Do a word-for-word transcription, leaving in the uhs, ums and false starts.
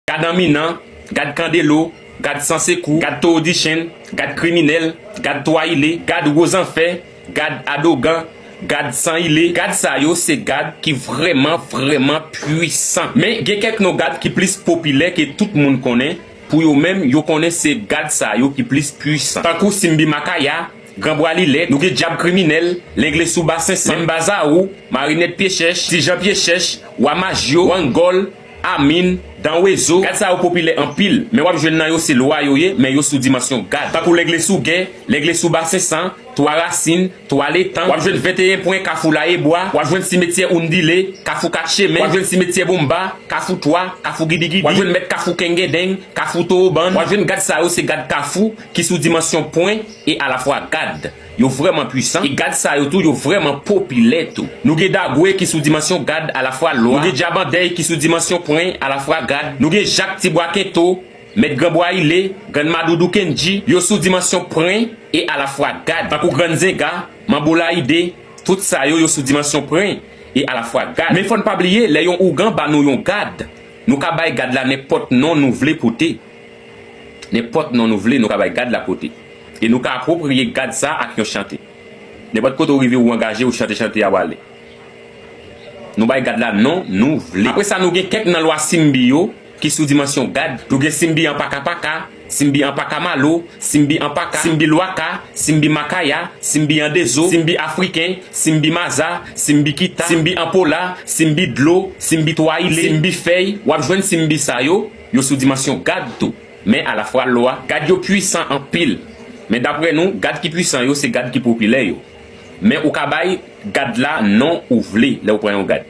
Gad Anminan, gad Kandelo, gad Sansekou, gad Towo Dichenn, gad Kriminèl, gad Twayile, gad Wozanfè, gad Adogan, gad Sanyile. Gad sa yo se gad ki vrèman, vrèman pwisan. Men gen kèk non gad ki plis popilè ke tout moun konnen. Pou yo menm, yo konnen se gad sa yo ki plis pwisan. Tankou Simbi Makaya, Gran Bwa Lilèt, nou gen Dyab Kriminèl, Lenglesou Basen San, Menm Bazawou, Marinèt Pye Chèch, Ti Jan Pye Chèch, Wa Majyo, Wangòl, Amin, Danwezo. Gad sa yo popilè anpil, men w ap jwenn nan yo se lwa yo ye, men yo sou dimansyon gad. Tankou Lenglesou Gè, Lenglesou Basen San, Twa Rasin, Twa Letan. W ap jwenn venteyen pwen, Kafou Layebwa. W ap jwenn simetyè Oundile, Kafou Kat Chemen. W ap jwenn simetyè Bonba, Kafou Twa, Kafou Gidigidi. W ap jwenn mèt Kafou Kengendeng, Kafou Towobann. W ap jwenn gad sa yo se gad Kafou ki sou dimansyon pwen e alafwa gad. Yo vrèman pwisan. E gad sa yo tou, yo vrèman popilè tou. Nou gen Dagwe ki sou dimansyon gad alafwa lwa. Nou gen Dyab Andèy ki sou dimansyon pwen alafwa gad. Nou gen Jak Tibwa Kento, Mèt Gran Bwa Ile, Grann Madoudou Kendji, yo sou dimansyon pwen e alafwa gad. Tankou Grann Zenga, Manbo Layide, tout sa yo, yo sou dimansyon pwen e alafwa gad. Men fò n pa bliye, lè yon ougan ba nou yon gad, nou ka bay gad la nenpòt non nou vle pote. Nenpòt non nou vle, nou ka bay gad la pote. E nou ka apwopriye gad sa ak yon chante. Nenpòt kote w rive, ou angaje, ou chante chante a, w ale. Nou bay gad la non nou vle. Apre sa, nou gen kèk nan lwa Simbi yo ki sou dimansyon gad. Nou gen Simbi Anpakapaka, Simbi Anpakamalo, Simbi Anpaka, Simbi Lwaka, Simbi Makaya, Simbi Andezo, Simbi Afriken, Simbi Maza, Simbi Kita, Simbi Anpola, Simbi Dlo, Simbi Twayile, Simbi Fèy. W ap jwenn Simbi sa yo, yo sou dimansyon gad tou. Men alafwa lwa, gad yo pwisan anpil. Men daprè nou, gad ki pwisan yo, se gad ki popilè yo. Men ou ka bay gad la non ou vle lè w pran yon gad.